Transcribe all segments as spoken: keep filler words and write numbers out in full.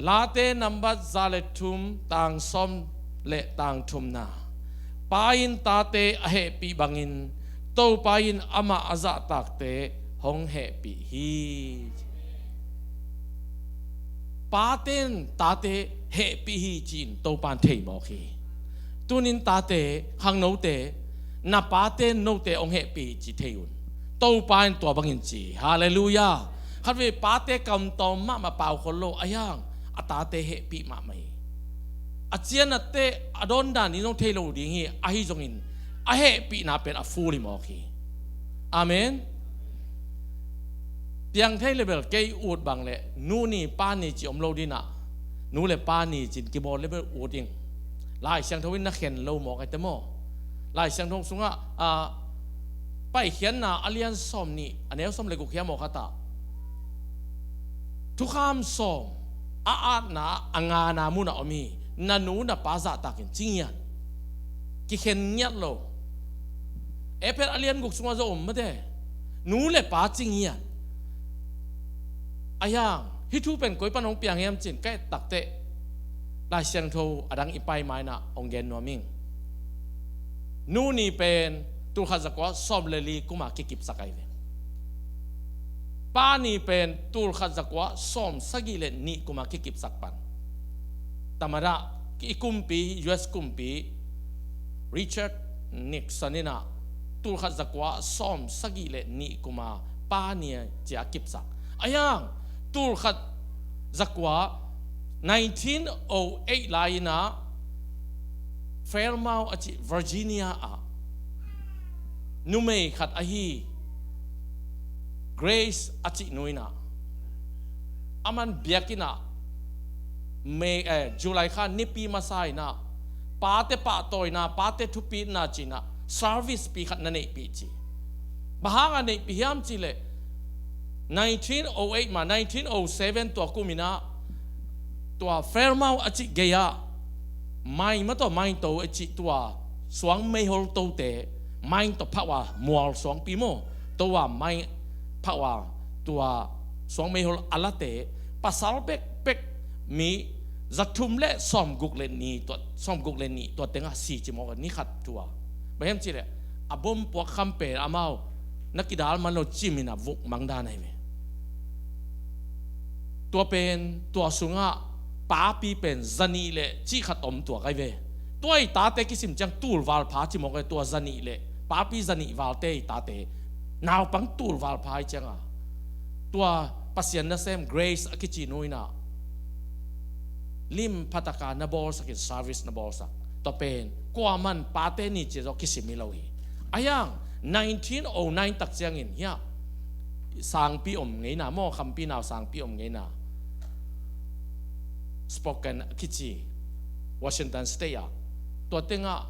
Late nambat za le thum, tang sawm le tang thumna. Pa in tate a hehpih bangin Topa in amah a zahtakte hong hehpih hi. Pate in tate hehpih hi ci-in Topa in thei mawk hi. Tunin tate, khangnote, na pate in note hong hehpih hi ci thei un. Topa in tua bangin ci. Halleluiah. Khatvei pate kamtawm mahmah pau khol lo, a hiang a tate hehpih mahmah hi. A cianate a dawndan in zong thei lo ding hi, ahi zongin a hehpihna pen a ful hi mawk hi. Amen. Piang thei le bel kei ut bang le nu ni pa ni ci om lo dinah, nu le pa ni cin kibawl le bel ut ing. Lai Siangtho in na khen lo mawk aite maw? Lai Siangtho sungah, a, Paikhiatna a lian sawm nih, a neu sawm le guk hiam aw khatah, thukham sawm a atna a ngana munah om hi. Na nu na pa zahtakin ci ngiat. Kikhen ngiat lo. Efesa a lian guk sungah zong om mate. Nu le pa ci ngiat. A hiang, hih thu pen koi pan hong piang hiam cin ka et takteh Lai Siangtho a dang i pai mainah hong gen nuam ing. Nu ni pen tulkhat zakua sawm le li kuma kikipsak ahi ve. Pa ni pen tulkhat zakua sawm sagih le nih kuma kikipsak pan. Tamadah i kumpi, U S kumpi Richard Nixon inah tulkhat zakua sawm sagih le nih kuma pa ni cia kipsak. A hiang, tulkhat zakua nineteen oh eight lai inah Fairmount a cih Virginia ah numei khat ahi Grace a cih nu inah, aman biakinn ah May, eh, July kha nipi masa inah pate pahtawina, pate thupitna cinah service pi khat na neihpih ci. Bang hanga neihpih hiam cihleh nineteen oh eight ma nineteen oh seven tua kuminah tua Fairmount a cih gei-ah mine ma tawh mine to a cih tua suang meihol tote, mine tawh phauh a mual suangpi maw, to a mine phauh a tua suang meihol a late pasal bekbek mi zathum le sawmguk le nih tua, sawmguk le nih tua tengah si ci mawk a, ni khat thu a. Bang hiam cihleh a bomb puak kham pen amau na kidal man lo cimin a vuk mang dan ahi ve. Tua pen, tua sungah papi pen zanih le cih khat om tuak ahi ve. Tua i tate kisim ciang tulval pha ci mawk ahi, tua zanih le papi zanih valte i tate naupang tulval pha ahi cianga tua Pasian nasem Grace a kici nu inah lim phataka na bawlsakin service na bawlsak. Tua pen kuaman pate ni cia zawh kisim hi lo hi. A hiang nineteen oh nine tak ciangin hiah sangpi om ngeina maw, khampi nau sangpi om ngeina Spokane a kici Washington State ah, tua tengah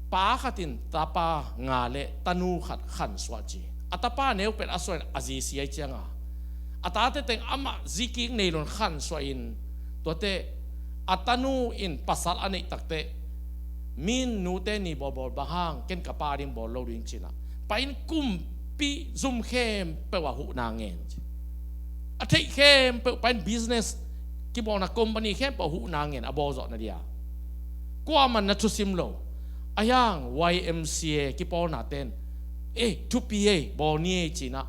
pa khat in tapa nga le tanu khat khansuah ci. A tapa neu pen a suah in a zi si ahi cianga a tate teng amah zikik nei loin khansuah in, tuate a tanu in pasal a neih takteh min nute ni bawlbawl bang hang ken ka pa ding bawl lo ding cinah pa in kumpi zum khempeuh a huhna ngen ci. A theih khempeuh pa in business kibawlna company khempeuh a huhna ngen a bawlzawhna dia. Kuaman na thusim lo. A hiang Y M C A kipawlna ten, eh, thupi ei, bawl ni ei cinah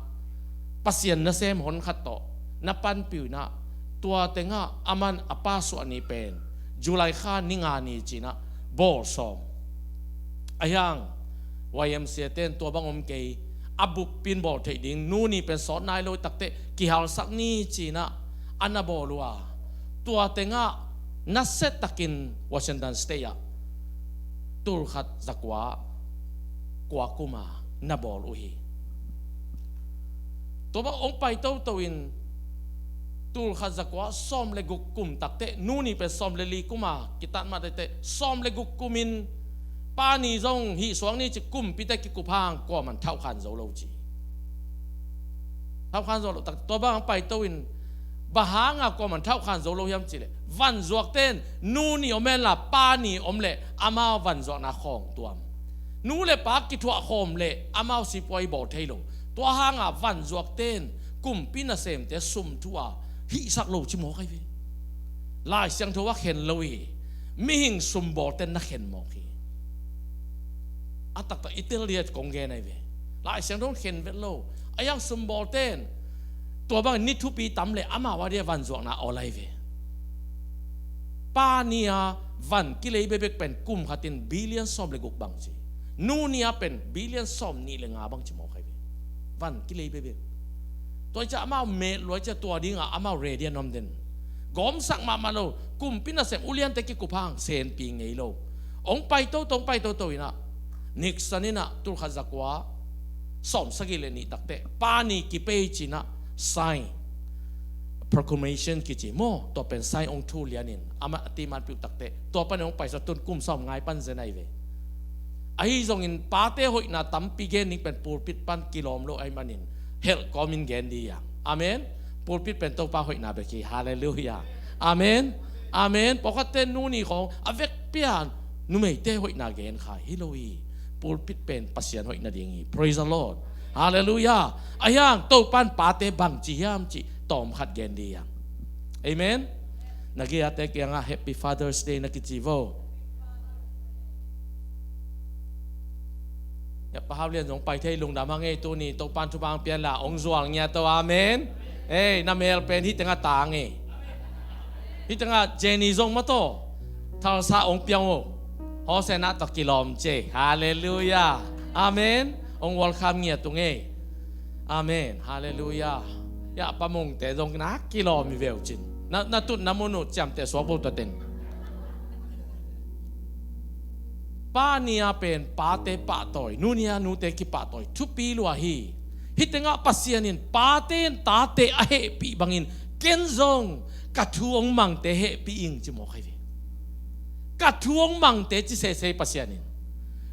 Pasian nasem hon khat tawh na panpih uh inah tua tengah aman a pa suah ni pen July kha ni nga ni cinah bawl sawm. A hiang Y M C A ten tua bang om kei, a buppin bawl theih ding, nu ni pen sawt nai lo takteh kihalsak ni cinah a na bawl uh a, tua tengah nasia takin Washington State ah tulkhat zakua kua kuma na bawl uh hi. Tua bang hong pai toto in tulkhat zakua sawm le guk kum takteh, nu ni pen sawm le li kuma kitat mah takteh, sawm le guk kumin pa ni zong hih suang ni ci kumpite kikup hang kuaman thauhkhan zo lo ci. Thauhkhan zo lo tak, tua bang paito in bang hanga kuaman thauhkhan zo lo hiam cihleh vanzuakte in nu ni om henla pa ni om leh amau vanzuakna khawng tuam. Nu le pa kithuah khawm leh amau sipuai bawl thei lo. Tua hanga vanzuakte in kumpi nasemte sum thu a hihsak lo ci mawk ahi ve. Lai Siangtho a khen lo hi. Mihing sumbawlte'n na khen mawk hi. A taktak i tel dia kong gen ahi ve. Lai Siangtho khen vet lo. A hiang sumbawlte'n tua bang ni thupi tam le amau a dia vanzuakna awl ahi ve. Pa ni a van kilei bekbek pen kum khat in billion sawm le guk bang ci. Nu ni a pen billion sawm nih le nga bang ci mawk ahi ve. Van kilei bekbek. Tua hi ciah amau met lua hi ciah tua dingah amau ready a nuam den. Gawmsak mahmah lo. Kumpi nasem uliante kikup hang senpi ngei lo. Hong pai toto, hong pai toto in ah Nixon in ah tul khat za kua sawm sagih le nih takteh pa ni kipei ci-in ah sign, proclamation kici maw, tua pen sign hong thu lianin amah a ti man piuh takteh tua panin hong paisa tun kum sawm ngai pan zen ahi ve. Ahi zongin pate hoihna tampi gen ding pen pulpit pan kilawm lo ahih manin helh kawmin gen ding hi hang. Amen. Pulpit pen Topa hoihna bek hi. Halleluiah. Amen. Amen. Pawlkhatte nu ni khawng a vekpi-a numeite hoihna gen kha hi lo hi. Pulpit pen Pasian hoihna ding hi. Praise the Lord. Halleluiah. A hiang Topa'n pate bang ci hiam cih tawm khat gen ding hi hang. Amen. Na gei-ate kiangah Happy Father's Day na kici vo. Ya, Pa Hau Lian zong pai thei, lungdam hang ei. Tuni Topa'n thupha hong pia inla hong zual ngiat o. Amen. Ei, na mel pen hih tengah tang ei. Hih tengah Jenny zong maw taw Tulsa hong piang o. Hosanna tawh kilawm ci ei. Halleluiah. Amen. Hong welcome ngiat ung ei. Amen. Halleluiah. Ya, Pa Mungte zong na kilawm hi ve uh cin. Na, na tutna mun uh ciamteh suak bo tua teng. Pa ni a pen pate pahtawi, nu ni a nute kipahtawi thupi lua hi. Hih tengah Pasian in pate in tate a hehpih bangin ken zong ka thu hong mangte hehpih ing ci mawk ahi ve. Ka thu hong mangte ci sese Pasian in.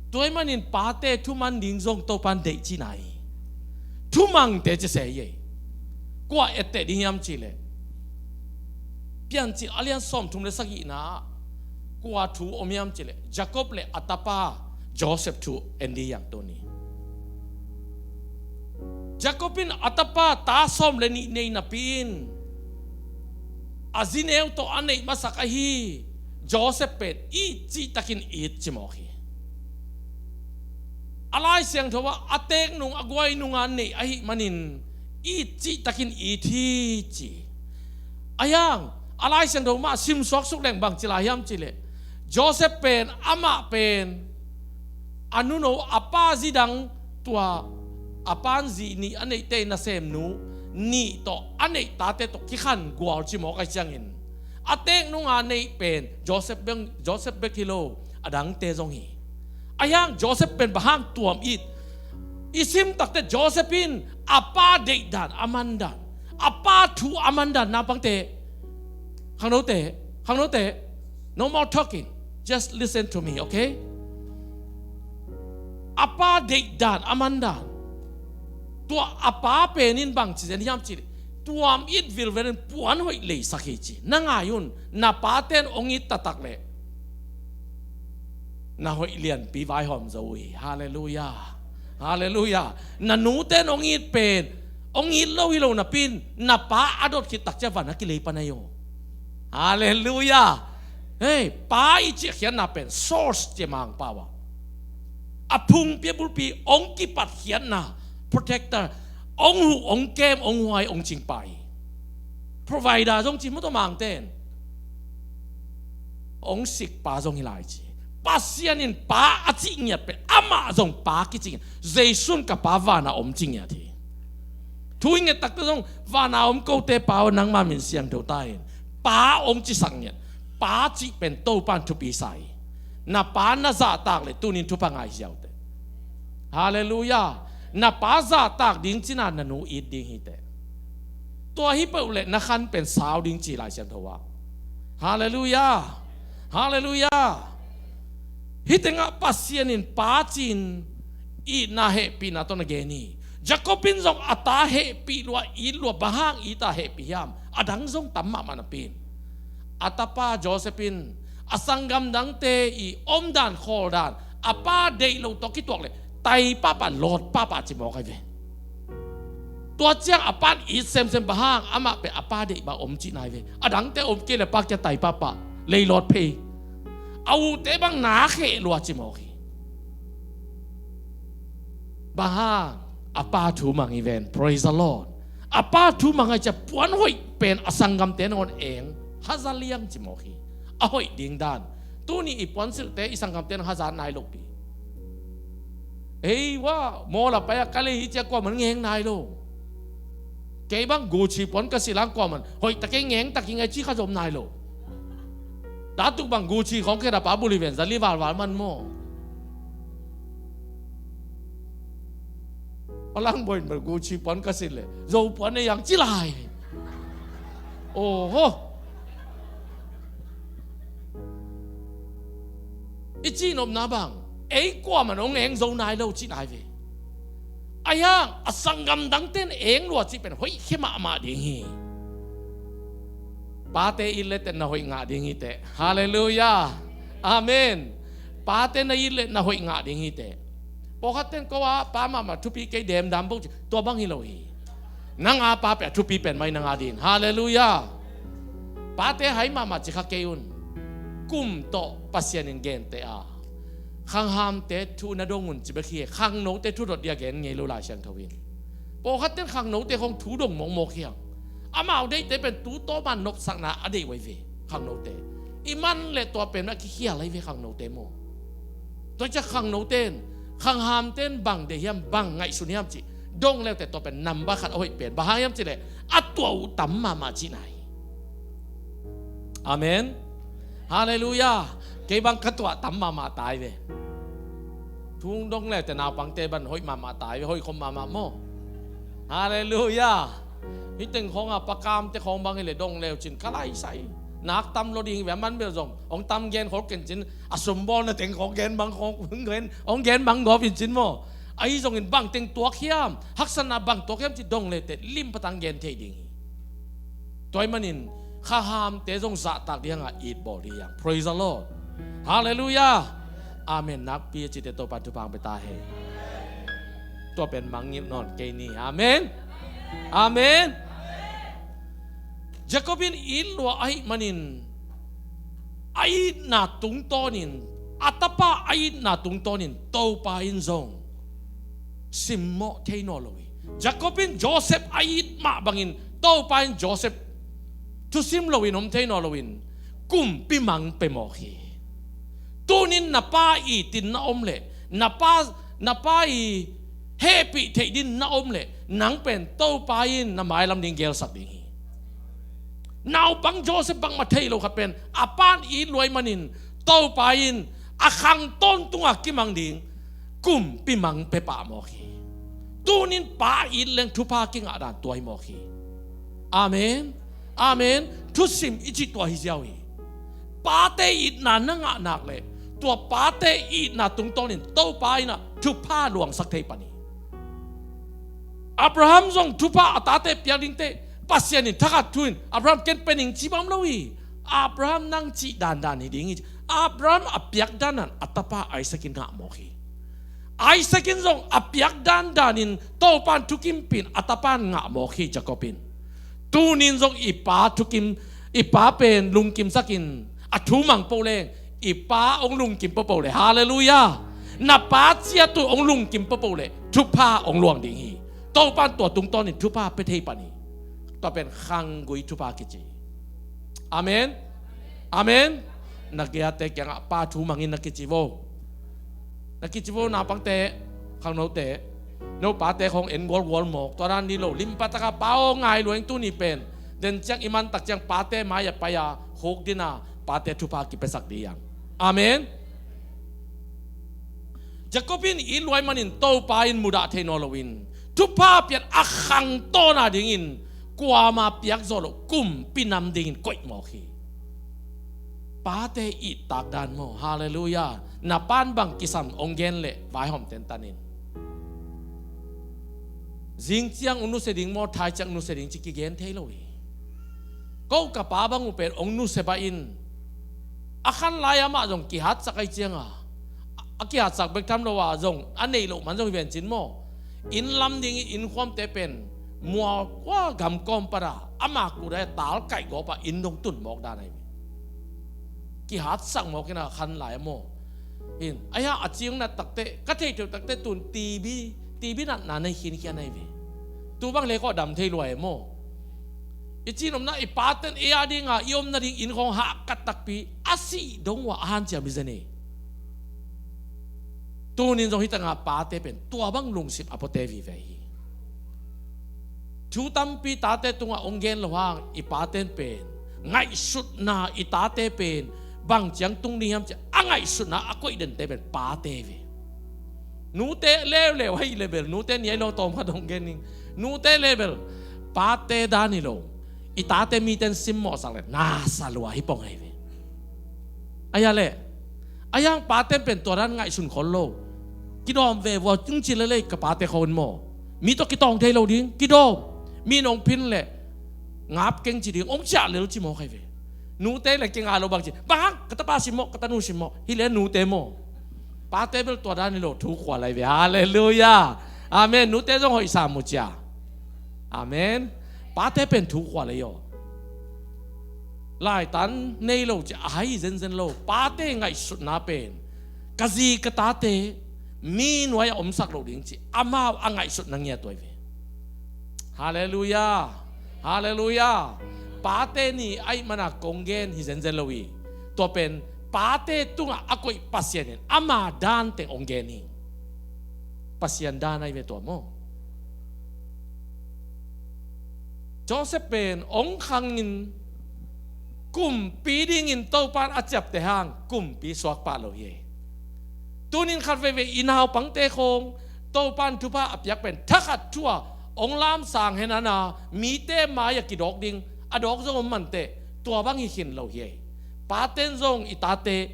Tua ahih manin pate thu man ding zong Topa'n deih cihna hi. Thu mangte ci se hi ei. Kua etteh ding hiam cih leh Piancil a lian sawmthum le sagihna ah kua thu om hiam cih leh Jacob le a tapa Joseph thu en ding hi hang tuni. Jacob in a tapa ta sawm le nih nei napi in a zi neu tawh a neih masak ahi Joseph pen it cihtakin it ci mawk hi. A Lai Siangtho ah a teek nung a guai nunga neih ahih manin it cihtakin it hi ci. A hiang a Lai Siangtho mah sim suaksuk leng bang ci lai hiam cih leh Joseph pen, amah pen a nuno a pa zi dang, tua a pa'n zi nih a neihte in nasemnu nih tawh a neih tate tawh kikhan gual ci mawk ahi ciangin a teek nunga neih pen Joseph bek, Joseph bek hi lo, a dangte zong hi. A hiang Joseph pen bang hang tuam it? I sim takteh Joseph in a pa deihdan a mandan, a pa thu a mandan, naupangte, khangnote, khangnote, no more talking, just listen to me, okay? A pa deihdan a mandan. Tua a pa pen in bang ci zen hiam cih leh tuam it vilvel in puan hoih leisak hi ci. Na ngai un, na pate'n hong it taktak leh na hoih lianpi vaihawm zo uh hi. Halleluiah. Halleluiah. Na nute'n hong it pen hong it lo hi lo napi in na pa a dot khit tak ciang van a kilei pan ahi uh. Halleluiah. Hei, pa i ciahkhiatna pen source ci a Mangpau ah. A phungpi a bulpi hong kipatkhiatna, protector, hong huh, hong kem, hong huai, hong cing pa hi. Provider zong ci maw taw Mangte'n. Hong sik pa zong hi lai ci. Pasian in pa a cih ngiat pen amah zong pa kici ngiat. Jesu'n ka pa vana om ci ngiat hi. Thu i nget takte zong vana om kote pa aw, nangma min siangtho ta in. Pa hong cisak ngiat. Pa cih pen Topa'n thupi sa hi. Na pa na zahtak leh tunin thupha ngai ziau teh. Halleluiah. Na pa zahtak ding cihna na nu it ding hi teh. Tua hi peuh leh na khan pen sau ding ci Lai Siangtho ah. Halleluiah. Halleluiah. Hih tengah Pasian in pa ci-in itna hehpihna tawh na gen hi. Jacob in zong a ta hehpih lua, it lua, bang hang it a hehpih hiam? A dang zong tam mahmah napi in a tapa Joseph in a sanggam dangte i omdan khawldan, a pa deih lo tawh kituak leh tai pahpah, lawt pahpah ci mawk ahi ve. Tua ciang a pa'n it semsem, bang hang, amah pen a pa deih bang om cih nai ve. A dangte om kei leh pa kia tai pahpah, leilawt phei. A ute bang na kheh lua ci mawk hi. Bang hang, a pa thu mang hi ven. Praise the Lord. A pa thu mang hi ciang puan hoih pen a sanggamte nangawn eng haza liang ci mawk hi. A hoih ding dan. Tuni i puansilhte i sanggamte nangawn haza nai lo pi. Ei, wa, mall ah pai a ka lei hi ciang kuaman ngeng nai lo. Kei bang Gucci puan ka silh a kuaman hoih tak kei ngeng tak hi ngai ci kha zom nai lo. Tatuk bang Gucci khawng khedap a bul hi ven, za li valval man maw. A lang boin bang Gucci puan ka silh leh Zo puan ei ang ci lai. Oho. I cihnopna bang, ei kuaman hong eng zo nai lo cih nai ve. Ahi hang a sanggam dangte'n eng lua cih pen hoih khia mahmah ding hi. Pate it leh teh na hoih ngah ding hi teh. Halleluiah. Amen. Pate na it leh na hoih ngah ding hi teh. Pawlkhatte'n ko a pa mahmah thupi kei, demdam bok ci, tua bang hi lo hi. Nang a pa pen a thupi pen mai nang a ding. Halleluiah. Pate hai mahmah ci kha kei un. Kum tawh Pasian in gente a, khanghamte thu na dong un ci bek hi. Khangnote thu dot dia gen ngei lo Lai Siangtho in. Pawlkhatte'n khangnote khawng thu dong mawkmawk hi hang. Amau deihte pen tu tawman nopsakna a deih uh ahi ve. Khangnote i man leh tua pen a kikhial ahi ve khangnote maw. Tua ciang khangnote'n, khanghamte'n bang deih hiam, bang ngaihsun hiam cih dong le uh teh tua pen number khat a hoih pen. Bang hang hiam cih leh a tuah uh tam mahmah cih nai. Amen. Halleluiah. Kei bang ka tuah tam mahmah tai ve. Thu dong le uh teh naupangte bang hoih mahmah tai ve, hoih khop mahmah maw. Halleluiah. Hih teng khawng a pa kamte khawng bang hi leh dong le uh cin ka lai sai. Nak tam lo ding ve, a man bel zong hong tam gen khol ken cin, a sumbawlna teng khawng gen bang khawng gen, hong gen bang gawp in cin maw. Ahi zongin bang teng tuak hiam, haksatna bang tuak hiam ci dong le uh teh lim patang gen thei ding hi. Tua ahih manin khanghamte zong zahtak ding a, it bawl ding hi hang. Praise the Lord. Halleluiah. Amen. Nakpi a cite Topa'n thupha hong pia ta hen. Tua pen mangngilh nawn kei ni. Amen. Amen. Jacob in it lua ahih manin a itna tungtawnin, a tapa a itna tungtawnin Topa in zong simmawh thei nawn lo hi. Jacob in Joseph a it mah bangin Topa in Joseph thusim loin om thei nawn loin kumpi mang pia mawk hi. Tunin na pa itin na om leh, na pa, na pa i hehpih theih dingin na om leh, nang pen Topa in na mailam ding gelsak ding hi. Naupang Joseph bangmah thei lo khat pen a pa'n it lua ahih manin Topa in a khang tawntung a kimang ding kumpi mang pia pah mawk hi. Tunin pa it leng thupha kingah dan tua hi mawk hi. Amen. Amen. Thusim i cih tua hi ziau hi. Pate itna na ngah nak leh tua pate itna tungtawnin Topa in ah thupha luangsak thei pan hi. Abraham zong thupha a tate piak dingte Pasian in thakhat thu in, Abraham, ken pia ning ci bang om lo hi. Abraham, nang cih dandan hi ding hi. Abraham a piak dandan a tapa Isaac in ngah mawk hi. Isaac in zong a piak dandanin Topa'n thukimpih in a tapa'n ngah mawk hi. Jacob in, tunin zong i pa thukim, i pa pen lungkimsakin a thu mang peuh leng i pa hong lungkim peuhpeuh leh, halleluiah, na pa ciat uh hong lungkim peuhpeuh leh thupha hong luang ding hi. Topa'n tua tungtawnin thupha pia thei pan hi. Tua pen khanggui thupha kici. Amen. Amen. Na kiate kiangah pa thu mangin na kici vo. Na kici vo, naupangte, khangnote. No pate khawng en gualgual mawk, tua dan ni lo. Limpa taka pa aw ngai lua ing, tuni pen. Den ciang i man tak ciang pate mai-ah pai-a khuk dingin pate thupha kipiasak ding hi hang. Amen. Jacob in it lua ahih manin Topa in mudah thei nawn loin thupha piak a khang tawn a dingin kuamah piak zawh loh kumpi nam dingin koih mawk hi. Pate ittak dan maw. Halleluiah. Na pa'n bang kisam hong gen leh vaihawm tentan in. Zing ciang hong nusia ding maw, thai ciang hong nusia ding ci kigen thei lo hi. Ko ka pa bang uh pen hong nusia bah in, a khan lai-ah amah zong kihatsak ahih ciangin, a kihatsak bek tham lo-a zong a neih loh man zong hi ven cin maw. Inn lam ding i innkhuamte pen Mual kua gamkawm pana ama kut a tal kaih gawpa inn dong tun mawk dan ahi ve. Kihatsak mawk ina khan lai a maw. In a hia a cing nat takte ka theitheuh takte tun T B T B natna nei khinkhian ahi ve. Tu bang le kawh dam thei luai a maw. I cin omna i paten ei a dinga i omna ding inn khawng hahkat takpi a sih dong uh a hanciam hi zen hi. Tunin zong hi tanga pate pen tua bang lungsim a puate vive hi. Thu tampi tate tungah hong gen lo hang i paten pen ngaihsutna i tate pen bang ciang tung ding hiam cia a ngaihsutna a koih dente pen pate ve. Nute leuleu ahi le bel nute ni ahi lo tawm khat hong gen ning. Nute le bel pate dan hi lo. I tate miten simmawhsak le nasa lua hi pong ahi ve. A hia le a hiang paten pen tua dan ngaihsun khol lo. Kidawm ve vua tung ci lelei ka pate khawng in maw. Mi tawh kitawng thei lo ding kidawm. Mi nong phin le ngap keng ci ding ong ciah lel ci mawk ahi ve. Nute le kinga lo bang ci bang hang ka tapa simmawh ka tanu simmawh hi le nute maw. Pate bel tua dan hi lo thu khua lai ve. Halleluia. Amen. Nute zong hoih sam uh cia. Amen. Pate pen thu khua lai aw. Laitan nei lo cia a hai zenzen lo. Pate ngaihsutna pen ka zi ka tate mi nuai a omsak lo ding ci amau a ngaihsutna ngiat uh ahi ve. Halleluia. Halleluia. Pate ni aih mana kong gen hi zenzen lo hi. Tua pen pate tungah a koih Pasian in ama danteng ong gen hi. Pasian dan ahi ve tua maw. Joseph pen ong khangin kumpi dingin Topan a ciapte hang kumpi suak pah lo hi. Tunin khat veivei i naupangte khawng Topan thupha a piak pen thakhat thu a ong lamsang henana mite mai a kidawk ding a dawk zong om manteh tua bang hi khin lo hi. Paten zong i tate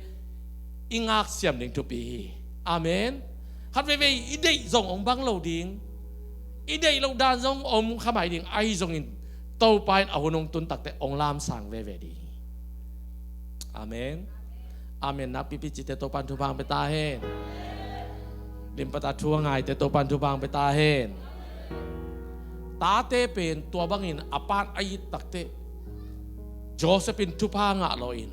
i ngaksiam ding thupi hi. Amen. Khat veivei i deih zong ong bang lo ding. I deih loh dan zong om khamai ding ahi zongin Topa in a hun ong tun takte ong lamsang veve ding. Amen. Amen. Nakpipi cite Topan thupha ang pe ta hen. Limpata thu a ngaite Topan thupha ang pe ta hen. Tate pen tua bangin a pan a it takte Joseph in thupha ngah lawin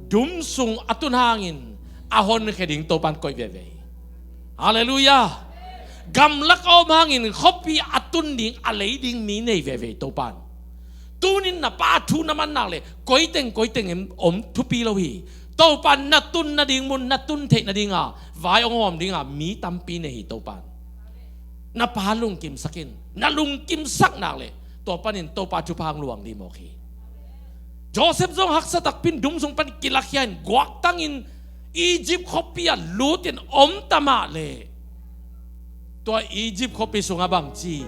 dum sung a tun hangin a honkhia ding Topan koih veve hi. Halleluia. Gamlak a om hangin khuapi a tun ding a lei ding mi nei veve hi Topan. Tunin na pa thu na man nak le koiteng koiteng em om thupi lo hi. Topan na tun nading mun na tun theih nadinga vai ong hawm dinga mi tampi nei hi Topan. Na pa lungkimsak in na lungkimsak nak le tua panin Topa thupha ang luang dih mawk hi. Joseph zong haksa takpin dum sung pan kilakkhia in guaktangin Egypt khuapi ah lutin om ta mah le tua Egypt khuapi sungah bangci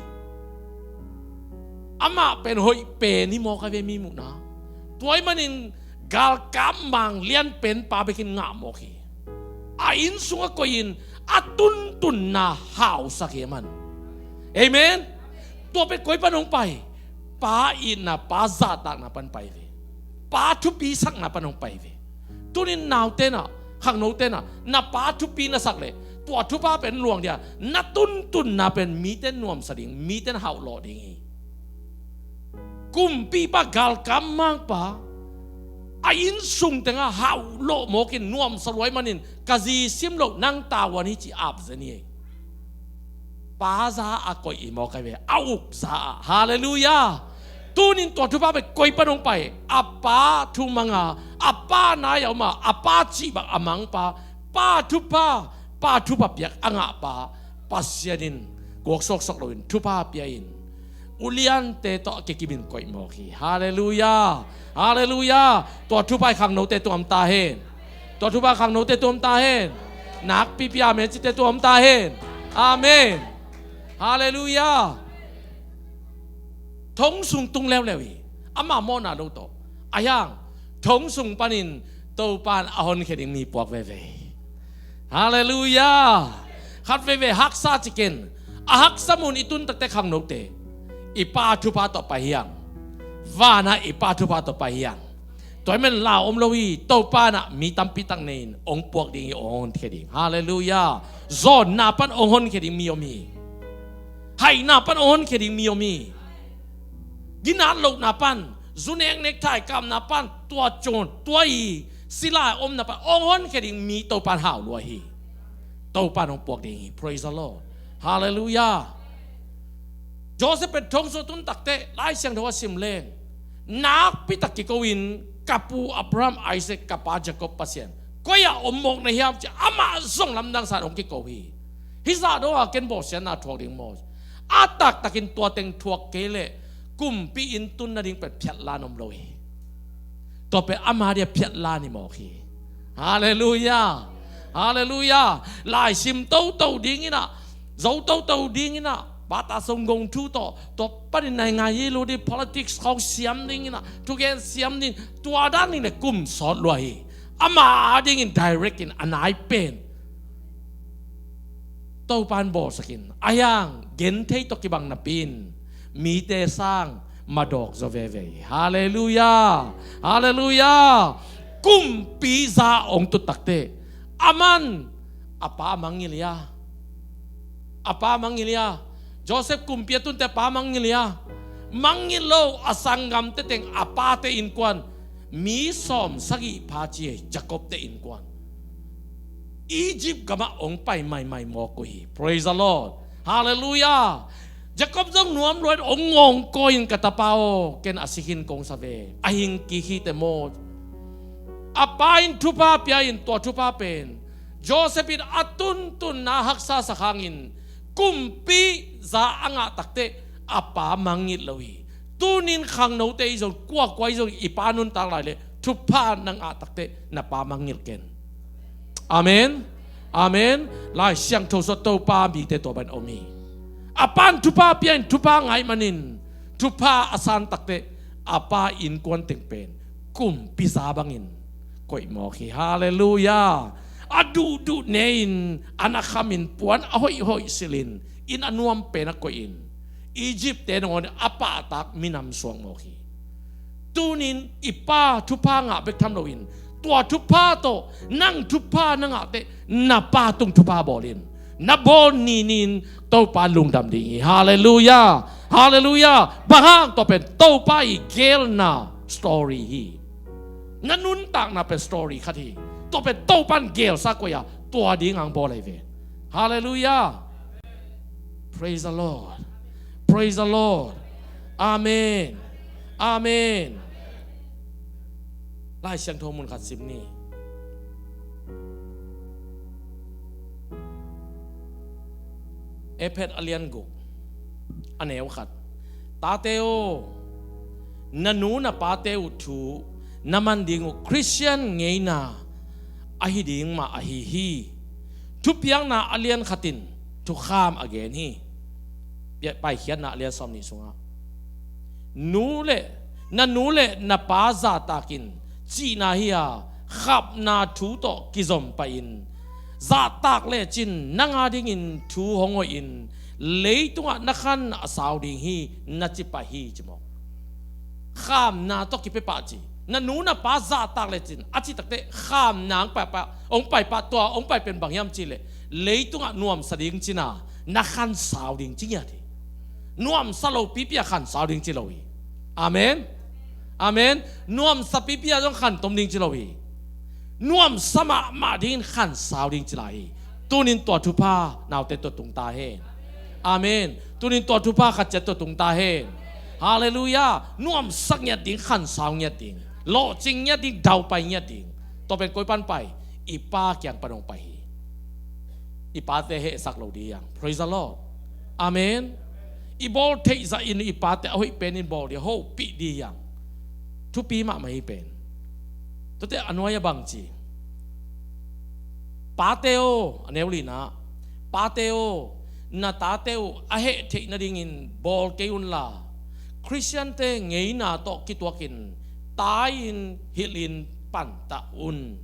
amah pen hoih pen hi mawk a ve mi muhna. Tua ahih manin galkap mang lian pen pa bekin ngah mawk hi. A inn sungah koihin a tuntunna hausak hi a man. Amen. Tua pen koi pan hong pai? Pa itna pa zahtakna pan pai ve. Pa thupi sakna pan hong pai ve. Tunin naute na khangnote na na pa thupi na sak le tua thupha pen luang dia na tuntunna pen mite nuamsa ding mite na hauhlawh ding hi. Kumpipa galkap mangpa a inn sung tengah hauhlawh mawkin nuamsa luai manin ka zi sim loh nang tavuan hi ci ap zen hi. Pa za a koih i mawk a ve a uk za ah. Halleluia. Tunin tua thupha pen koi pan hong pai? A pa thu manga a pa nai a uma a pa cih bang a mangpa pa thupha pa thupha piak a ngahpa Pasian in guak suaksuak loin thupha pia in uliante tawh a kikimin koih mawk hi. Halleluia. Halleluia. Tua thupha i khangnote tuam ta hen. Tua thupha khangnote tuam ta hen. Nakpipi amen cite tuam ta hen. Amen. Halleluia. Thong sung tung leuleu hi. Ama mawhna lo tawh a hiang thong sung panin Topan a honkhia ding mi puak veve hi. Halleluia. Khat veve haksa ciken a haksa mun i tun takte khangnote i pa thupha tawh pai hiang. Vana i pa thupha tawh pai hiang. Tua men la om lo hi. Topa na mi tampi tak nei in ong puak ding hi ong honkhia ding. Halleluia. Zawnna pan ong honkhia ding mi om hi. Haina pan ong honkhia ding mi om hi. Ginat lohna pan, zu nek nekthai kapna pan, tua cun, tua i sila omna pan hong honkhia ding mi Topan hau lua hi. Topan hong puak ding hi. Praise the Lord. Halleluiah. Joseph pen thong sung a tun takteh Lai Siangtho a sim leng, nakpi tak kiko in, ka pu Abraham, Isaac, ka pa Jacob Pasian, koi ah om mawk na hiam ci-a amah zong lamdang sa-in hong kiko hi. Hih zah dong a ken bawlsiatna thuak ding maw? A taktakin tua teng thuak kei leh kumpi inn tun nading pen phiatlan om lo hi. Tua pen ama dia phiatlan hi mawk hi. Halleluiah. Halleluiah. Laisim toto ding in ah, zo toto ding in ah, bata song gong thu tawh, tua panin nai ngai hi lo ding, politics khawng siam ding in ah, thugen siam ding, tua dan ding le kum sawt lua hi. Ama adingin direct in a nai pen Topan bawlsak in, a hiang genthei tawh kibang napi in mite sang madawk zaw veve hi. Halleluiah. Halleluiah. Kumpi za hong tut takteh, aman a pa mangngilh hi a, a pa mangngilh hi a. Joseph kumpi a tunteh a pa mangngilh hi a. Mangngilh lo a sanggamte teng a pate innkuan, mi sawm sagih pha ci hi, Jacob te innkuan Egypt gamah hong pai maimai mawk uh hi. Praise the Lord. Halleluiah. Jacob zong nuam luat hong ngawngkawi in, ka tapa aw, ken a si khin kong sa ve, a hing kik hi teh maw. A pa in thupha pia in, tua thupha pen Joseph in a tuntunna haksa sak hangin kumpi za a ngah takteh a pa mangngilh lo hi. Tunin khangnote i zong, kuakua i zong, i pa nuntak lai leh thupha na ngah takteh na pa mangngilh ken. Amen. Amen. Lai Siangtho sung Topa mite tua bang om hi. A pan thupha pia in, thupha ngah ahih manin thupha a san takteh a pa innkuan teng pen kumpi za bangin koih mawk hi. Halleluiah. A duhduh ne in, an a kham in, puan a hoihhoih silh in, inn a nuam pen a koih in, Egypt te nangawn in a pahtak minam suak mawk hi. Tunin i pa thupha ngah bek tham loin, tua thupha tawh nang thupha na ngah teh na pa tung thupha bawl in, na bawl ninin Topa lungdam ding hi. Halleluiah. Halleluiah. Bang hang? Tua pen Topa i geelna story hi. Na nuntakna pen story khat hi. Tua pen Topan geelsa koih a, tua ding hong bawl ahi ve. Halleluiah. Praise the Lord. Praise the Lord. Amen. Amen. Lai Siangtho mun khat sim ni. Efesa a lian guk, a neu khat. Tate aw, na nu na pate uh thu na man ding uh Khristian ngeina ahi ding mah ahi hi. Thupiakna a lian khat in thukham a gen hi. Pia-, Paikhiatna a lian sawm nih sungah, nu le, na nu le na pa zahtak in cihna hi a, khapna thu tawh kizom pah in, zahtak lecin nang adingin thu hong hoih in, leitungah na khan a sau ding hi, na ci pah hi, ci mawk. Khamna tawh kipia pah ci. Na nu na pa zahtak lecin a cih takteh khamna hong pai pah, hong pai pah, tua hong pai pen bang hiam cih leh, leitungah nuamsa ding cina, na khan sau ding ci ngiat hi. Nuamsa lo pipi a khan sau ding ci lo hi. Amen. Amen. Nuamsa pipi a zong khan tom ding ci lo hi. Nuamsa mahmah dingin khan sau ding ci lai hi. Tunin tua thupha naute tawh tung ta hen. Amen. Tunin tua thupha khat ciat tawh tung ta hen. Halleluiah. Nuamsa ngiat ding, khan sau ngiat ding, lawhcing ngiat ding, daupai ngiat ding. Tua pen koi pan pai? I pa kiang pan hong pai hi. I pate hehsak lo ding hi hang. Praise the Lord. Amen. I bawl theih zahin i pate a hoih penin bawl ding, hopih ding hi hang. Thupi mahmah hi pen. Tuate a nuai-ah bang ci? Pate aw, a neu lina, pate aw, na tate uh a heh theih nadingin bawl kei unla, Khristiante ngeina tawh kituakin tai-in hilhin pantah un.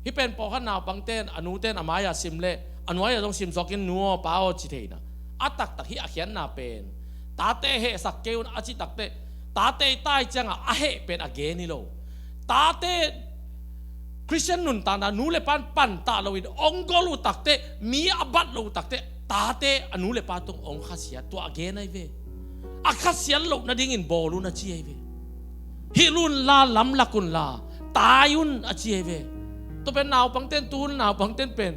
Hih pen pawlkhat naupangte in a nute in a mai-ah sim leh a nuai-ah zong sim suakin nu aw pa aw ci thei na. A taktak hih a khiatna pen tate hehsak kei un a cih takteh, tate i tai ciangah a heh pen a gen hi lo. Tate Khristian nuntakna nu le pa in pantah loin hong gol uh takteh, mi a bat loh uh takteh, tate a nu le pa tung hong khasiat, tua a gen ahi ve. a khasiat loh nadingin bawl un a ci ahi ve. Hilh unla, lamlak unla, tai un a ci ahi ve. Tua pen naupangten, tu hun naupangten pen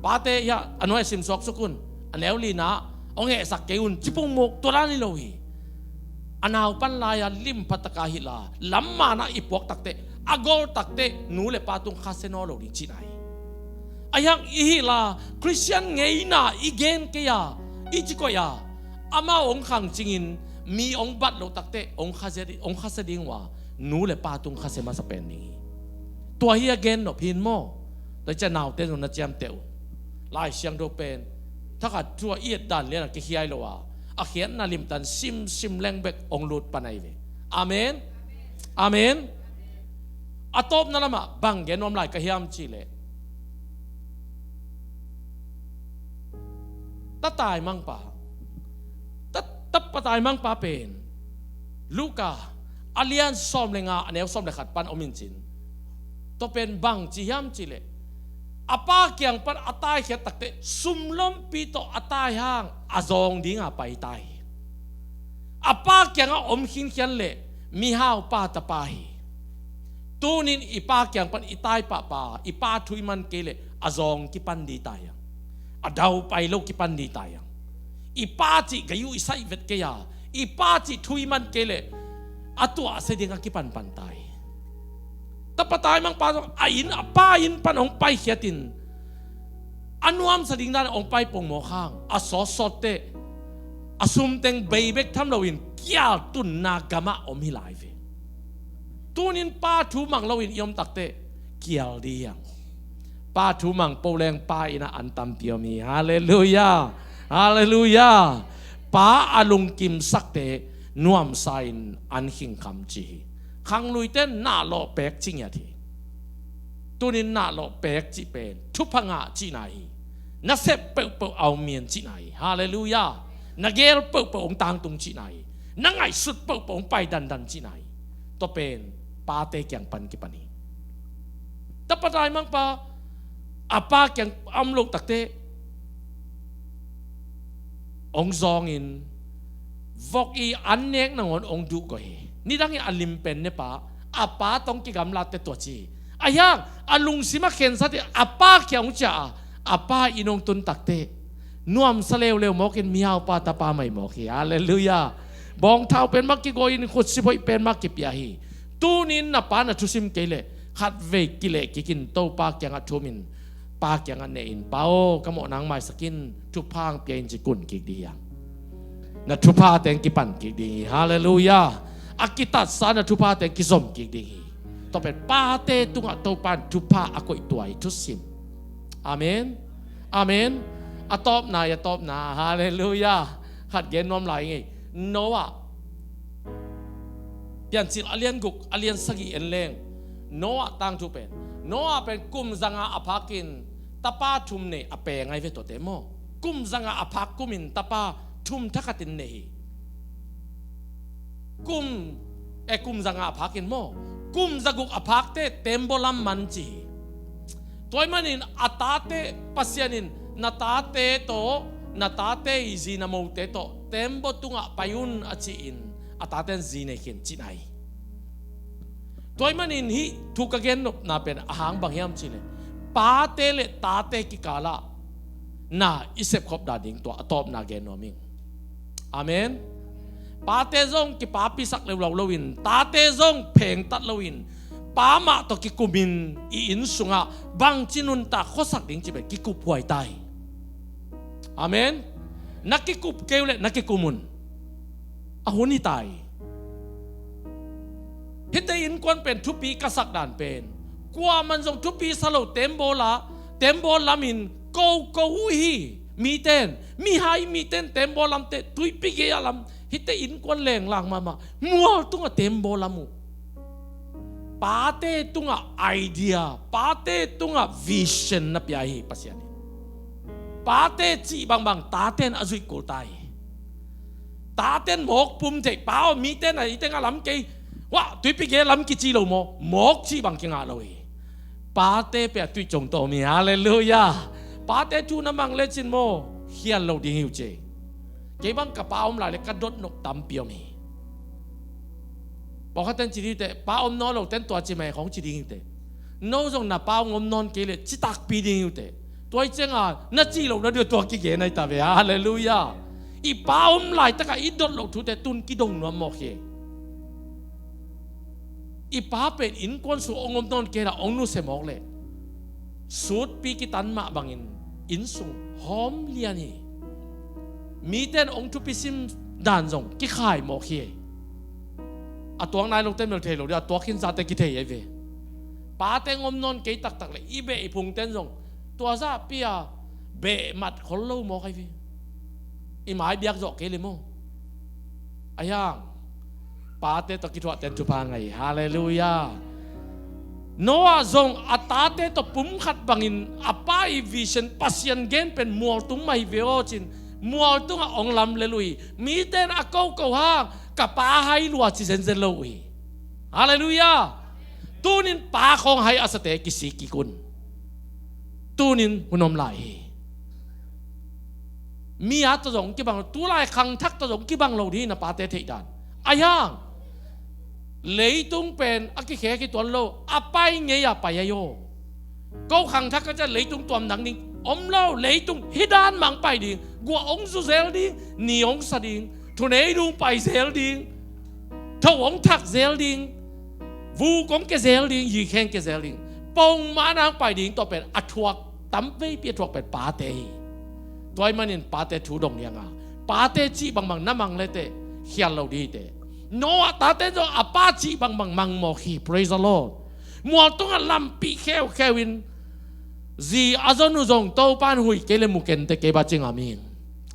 pate, hiah a nuai a simsuak suk un, a neu lina hong hehsak kei un, ci pongmawk tua dan hi lo hi. A naupan lai-a limpha taka hilh a, lam manah i puak takteh, a gol takteh nu le pa tung khasia nawn lo ding cihna hi. Ahi hang i hilh a, Khristian ngeina i gen kei a, i ci koih a, amau hong khangcingin mi hong bat loh takteh hong khasia, hong khasia ding uh a, nu le pa tung khasia masa pen ding hi. Tua hi a gen nop hi in maw. Tua hi ciah naute zong na ciamteh uh. Lai Siangtho pen thakhat thu a i et dan lian a kikhiai lo a, a khiatna limtan simsim leng bek hong lut pan ahi ve. Amen. Amen. A tawpna lamah bang gen nuam lai ka hiam cihleh, tapa taimangpa, ta, tapa taimangpa pen Luka a lian sawm le nga, a neu sawm le khat pan om in cin. Tua pen bang ci hiam cihleh, a pa kiang pan a taikhiat takteh sumlompi tawh a tai hang a zawng dinga pai ta hi. A pa kiangah om khinkhian leh mihaupa tapa hi. Tunin i pa kiang pan i tai pahpah, i pa thu i man kei leh a zawng kipan di ta hiang. A daupai lo kipan di ta hiang. I pa cih gai uh i saih vet kei a, i pa cih thu i man kei leh a tuahsia dingah kipanpan ta hi. Tapa taimangpa zong a inn, a pa inn pan hong paikhiatin a nuamsa ding dan hong pai pongmawk hang, a sawtsawtteh a sumteng bei bek tham loin kial tunna gamah om hi lai ve. Tunin pa thu mang loin i om takteh kial di hiang. Pa thu mang po leng pa innah an tampi om hi. Halleluiah. Halleluiah. Pa a lungkimsakte nuamsa in an khingkham ci hi. Khangluite nahlawh pek ci ngiat hi. Tunin nahlawh pek cih pen thupha ngah cihna hi. Na sep peuhpeuh a hong mian cihna hi. Halleluiah. Na geel peuhpeuh hong tangtung cihna hi. Na ngaihsut peuhpeuh hong pai dandan cihna hi. Tua pen pate kiang pan kipan hi. Tapa taimangpa a pa kiang a om loh takteh hong zawngin vok i an nek nangawn hong duh gawh hi. Nidangin a limpen nepa a pa tawh hong kigamlatte tua ci hi. Ahi hang a lungsim a khensat hi. A pa kiang hong ciah a, a pa inn hong tun takteh nuamsa leuleu mawkin mihaupa tapa mai mawk hi. Halleluiah. Bawngthau pen mah kigawi in, khutsip hoih pen mah kipia hi. Tunin na pa na thusim kei leh khatvei kileh kikin Topa kiangah thumin, pa kiangah ne in, Pa aw, ka mawh nang maisak in, thupha hong pia in ci kun kik di hiang. Na thupha teng kipan kik ding hi. Halleluiah. A kitatsa na thupha teng kizom kik ding hi. Tua pen pate tungah Topa in thupha a koih tua hi, thusim. Amen. Amen. A tawpna hi, a tawpna. Halleluiah. Khat gen nuam lai ngei. Noah. Piancil a lian guk, a lian sagih en leng Noah tangthu pen, Noah pen kum zanga a phakin tapa thum nei, a peng ahi ve tuate maw. Kum zanga a phak kumin tapa thum thakhatin nei hi. Kum, e, kum zanga a phakin maw, kum zaguk a phakte tembaw lam man ci hi. Tua ahih manin a tate, Pasian in na tate tawh, na tate i zi na mote tawh tembaw tungah pai un a ci-in a taten zi nei khin cihna hi. Tua ahih manin hih thu ka gen nopna pen a hang bang hiam cihleh, pate le tate kikalah na i sepkhop dan ding tua a tawpna gen nuam ing. Amen. Pate zong kipapisak leuleu loin, tate zong phengtat loin, pa mah tawh kikumin i inn sungah bangci nuntak khuasak ding cih pen kikuphuai ta hi. Amen. Na kikup kei uh leh na kikum un. A hun hi ta hi. Hihte innkuan pen thupi ka sak dan pen, kuaman zong thupi sa lo tembaw la, tembaw lamin koko uh hi. Miten, mihai miten tembaw lamte, tuipi gei-a lam, hihte innkuan lenglang mahmah, mual tungah tembaw lam uh. Pate tungah idea, pate tungah vision na pia hi Pasian in. Pate cih bangbang taten a zuih kul ta hi. Taten mawk pum thei, pa aw, miten a iteng a lam kei, wah, tuipi gei lam kici lo maw, mawk cih bang kingah lo hi. Pate pia tuih cong tawh mi, halleluiah. Pate thu na mang lecin maw, khial lo ding hi uh ci. Kei bang ka pa om lai le ka dot nop tampi om hi. Pawlkhat ten ci ding uh teh, pa om nawn lo ten tua ci mai khong ci ding uh teh. No zong na pa om nawn kei le ci takpi ding uh teh. Tua hi cianga na ci lo na ding uh tua kigen ahi ta ve. Halleluiah. I pa om laitakah i dot loh thute tun kidong nuam mawk hi. I pa pen innkuan sung ong om nawn kei la ong nusia mawk leh sutpi kitan mah bangin inn sung hawm lian hi. Mite in ong thupi sim dan zong kikhai mawk hi. A tuak nai lote mel thei lo ding, a tuak khin zate kithei ahi ve. Pate ong om nawn kei taktak leh i beh i phungten zong tua zahpi a beh mat khol lo mawk ahi ve. I mai biak zawh kei le maw? Ahi hang pate tawh kithuahten thupha ngah hi. Halleluiah. Noah zong a tate tawh pumkhat bangin a pa i vision, Pasian gen pen mualtung mah hi ve aw cin, mualtungah ong lamlel uh hi. Mite in a koko hang ka pa hai lua ci zenzen lo uh hi. Halleluiah. Tunin pa khawng hai a sate kisik kik un. Tunin hun om lai hi. Mi a tawh zong kibang lo, tulai khangthak tawh zong kibang lo ding na pate theih dan. Ahi hang leitung pen a kikhek hi tuan lo, a pai ngei a pai ahi aw. Ko khangthak ka ciah leitung tuam dang ding om lo, leitung hi dan mah ong pai ding. Guah ong zu zel ding, ni ong sa ding, thunei dung pai zel ding, tho ong thak zel ding, vuk ong kia zel ding, yikheng kia zel ding. Pongmah nang pai ding, tua pen a thuak, tamveipi a thuak pen pate hi. Tua ahih manin pate thu dong lianga pate cih bangbang na mang leteh khial lo ding hi teh. Noah tate zong a pa cih bangbang mang mawk hi. Praise the Lord. Mualtungah lampih kheukheu in zi a zon uh zong Topan huih kei le mu kenteh kei ba ci ngam ing.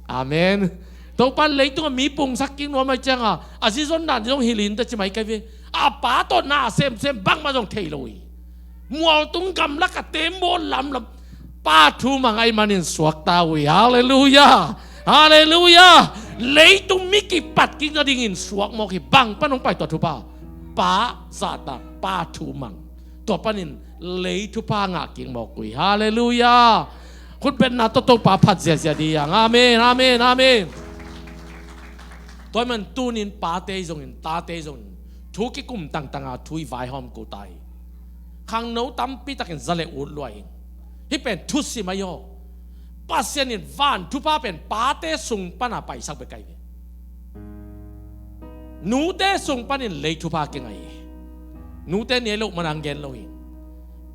Amen. Topan leitungah mi pungsak kik nuam ahih cianga a zi zon dan zong hilh inteh ci mai kei ve. A pa tawh na semsem bangmah zong thei lo hi. Mualtung gamlak a tembaw lamlam pa thu mang ahih manin suakta uh hi. Halleluiah. Halleluiah. Leitung mi kipat kik nadingin suak mawk hi. Bang pan hong pai tua thupha? Pa zahtak, pa thu mang. Tua panin lei thupha ngah kik mawk uh hi. Halleluiah. Khutbetna tawh Topa phat ziahziah ding hi hang. Amen, amen, amen. Tua ahih man tunin pate zongin, tate zongin thu kikum tangtanga thu i vaihawm kul ta hi. Khangno tampi takin za le ut lua hi. Hih pen thusim ahi aw. Pasian in van thupha pen pate sung pana paisak bek ahi ve. Nute sung panin lei thupha kingai hi. Nute ni ahi loh manang gen lo hi.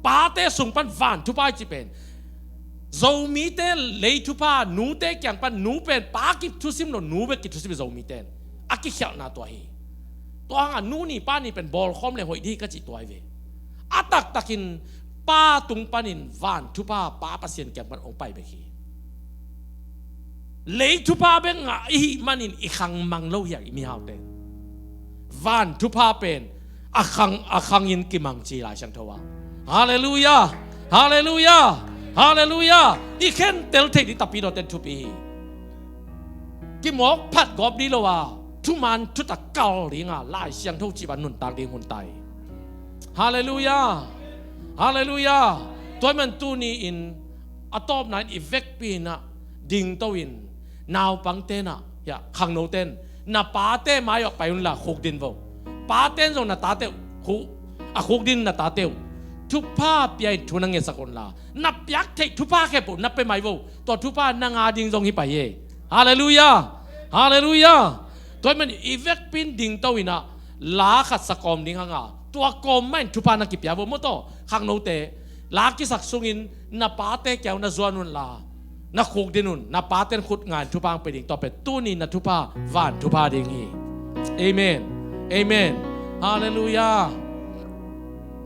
Pate sung pan van thupha i cih pen Zomite lei thupha nute kiang pan, nu pen pa kip thusim lo, nu bek kip thusim hi Zomite in. A kikhialhna tua hi. Tua hanga nu ni pa ni pen bawlkhawm le hoih ding hi ka cih tua hi ve. A taktakin pa tung panin van thupha pa Pasian kiang pan hong pai bek hi. Lei thupha bek ngah i hih manin i khang mang lo hi a, i mihaute. Van thupha pen a khang, a khangin kimang ci Lai Siangtho ah. Halleluiah. Halleluiah. Halleluiah. I khentel theih ding Tapidaw ten thupi hi. Kimawk phat gawp ding lo a, thuman thutak kal dinga Lai Siangtho cih bang nuntak ding hun ta hi. Halleluiah. Halleluiah. Tua ahih man tuni-in a tawpna in i vekpi inah dingto in, naupangte nah, ya, khangnote in na pate mai-awh pai unla khukdin vo. Pate in zong na tate uh khu-, a khukdin na tate uh thupha pia in thu na ngetsak unla, na piak theih thupha khempeuh na pia mai vo. Tua thupha nang a ding zong hi pai hi. Halleluiah. Halleluiah. Tua ahih man i vekpi in dingto inah la khat sa kawm ding hanga, tua kawm mah in thupha na kipia vo maw taw. Khangnote, la kisak sungin na pate kiang na zuan unla, na khukdin un, na pate in khut nga in thupha hong pia ding. Tua pen tuni na thupha, van thupha ding hi. Amen. Amen. Halleluiah.